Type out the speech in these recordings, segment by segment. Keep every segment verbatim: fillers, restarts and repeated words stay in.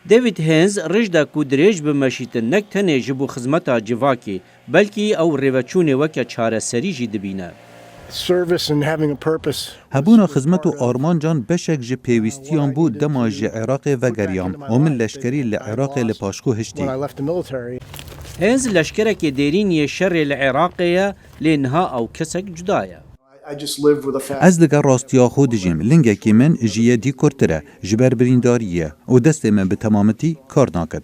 David Hens rij da ku dirêj bimeşîtin nek tenê ji bo xizmeta civakê, belkî ew rêveçûnê weke çareserî jî dibîne. Service and having a purpose. Hebûna xizmet û armancan beşek ji pêwîstiyan bû dema ji Iraqê vegeriyam û min leşkerî li Iraqê li paşku hiştî. When I left the military, Hens leşkerekê dêrîn yê şerê li Iraqê ye, lê niha ew kesek cuda ye. I just lived with a fact. Ez li gel rastiya xwe dijîm. Lingekî min ji yê dî kurtir e, ji ber birîndariyê ye û destê min bi temamitî kar naket.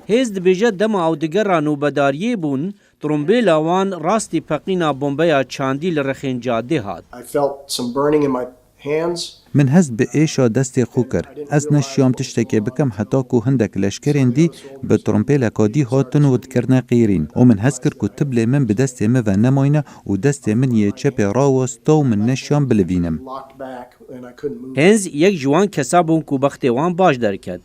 Hêz dibêje dema ew digera nûbedariyê bûn, trumbêla wan rastî peqîna bombeya çandî li rexên cadê hat. I felt some burning in my hands. Min hest bi êşa destê xwe kir. Ez neşiyam tiştekê bikim heta ku hindek leşkerên dî bi trumpêleka dî hatin û dikirine qîrîn û min hest kir ku tiblê min bi destê min ve nemayne û destê min yê çepê rawesta û min neşiyam bilivînim. Locked back and I couldn't move. Hens yek ji wan kesa bûn ku bextê wan baş derket.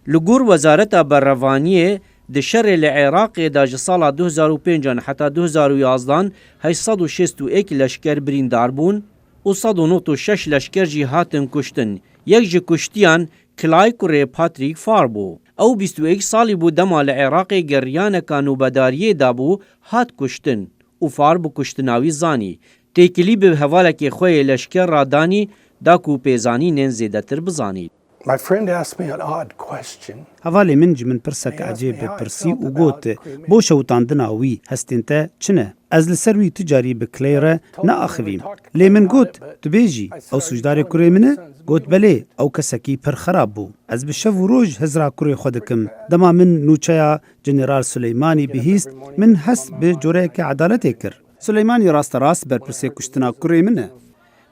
Li gor Wezareta Berevaniyê, di şerê li Iraqê de ji sala du hezar û pêncan heta du hezar û yazdan heşt sed û şêst û yek leşker birîndar bûn û sed û nod û şeş leşker jî hatin kuştin. Yek ji kuştiyan Clay kurê Patrick Farr bû. Ew bîst û yek salî bû dema li Iraqê geriyaneka nûbedariyê dabû, hat kuştin û Farr bi kuştina wî zanî. Têkilî bi hevalekê xwe yê leşker re danî da ku pêzanînên zêdetir bizanît. My friend asked me an odd question. Hevalê min ji min pirsek ecêb pirsî û got, bo şewitandina wî hestên te çi ne? Ez li ser wî tu carî bi Clay re neaxivîm. Lê min got, tu bêjî, ew sûcdarê kurê min e? Got, belê, ew kesekî pir xerab bû. Ez bi şev û roj hizra kurê xwe dikim. Dema min nûçeya General Suleymanî bihîst, min hest bi coreyeke edaletê kir. Suleymanî rasterast berpirsê kuştina kurê min e.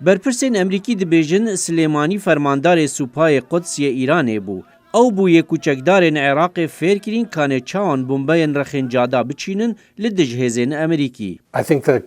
Berpirsên Emerîkî dibêjin Silêmanî fermandarê Supayê Quds yê Îranê bû. Ew bû yê ku çekdarên Iraqê fêr kirîn kanê çawan bombeyên rexên cada biçînin li dij hêzên Emerîkî. I think the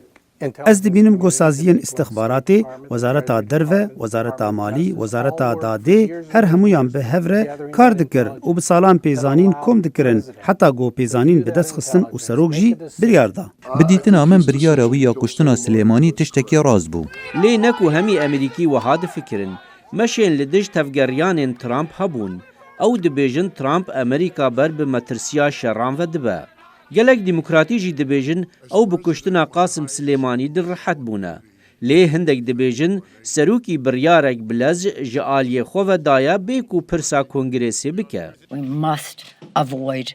Ez dibînim ku saziyên îstixbaratê, Wezareta Derve, Wezareta Malî, Wezareta Dadê, her hemûyan bi hev re kar dikir û bi salan pêzanîn kom dikirin, heta ku pêzanîn bi dest xistin û serok jî biryar da. Bi dîtina min biryara wî ya kuştina Silêmanî tiştekî rast bû. Lê ne ku hemî Emerîkî wiha difikirin. Meşên li dij tevgeriyanên Trump hebûn. Ew dibêjin Trump Emerîka ber bi metirsiya şeran ve dibe. Gelek demokratî jî dibêjin ew bi kuştina Qasim Silêmanî di rihet bûne. Lê hindek dibêjin serokî biryarek bilez ji aliyê xwe ve daye bê ku pirsa Kongresê bike. We must avoid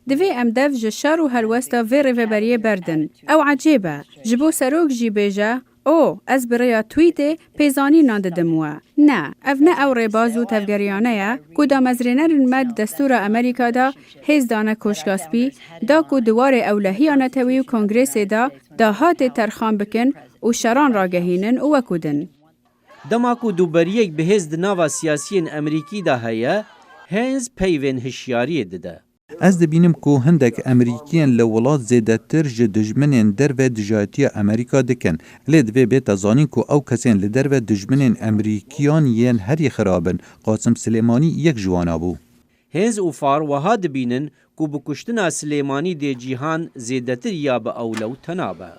Divê em dev ji şer û helwesta vê rêveberiyê berdin. Ew ecêb e. Ji bo serok jî bêje, o, ez bi rêya tweetê pêzanînan didim we. Ne, ev ne ew rêbaz û tevgeriyane ye ku damezrênerên me di destûra Amerîka de hêz dane Koşka Spî, da ku di warê ewlehiya netewî û Kongresê de dahatê terxan bikin û şeran ragehînin û wekû din. Dema ku dûberiyek bihêz di nava siyasiyên Emerîkî de heye, Hens peyvên hişyariyê dide. Ez dibînim ku hindek Emerîkiyên li welat zêdetir ji dijminên derve dijayetiya Emerîka dikin. Lê divê bête zanîn ku ew kesên li derve dijminên Emerîkiyan yên herî xirab in. Qasim Silêmanî yek ji wana bû. Hens û Far wiha dibînin ku bi kuştina Silêmanî dê cîhan zêdetir ya bi ewle û tena be.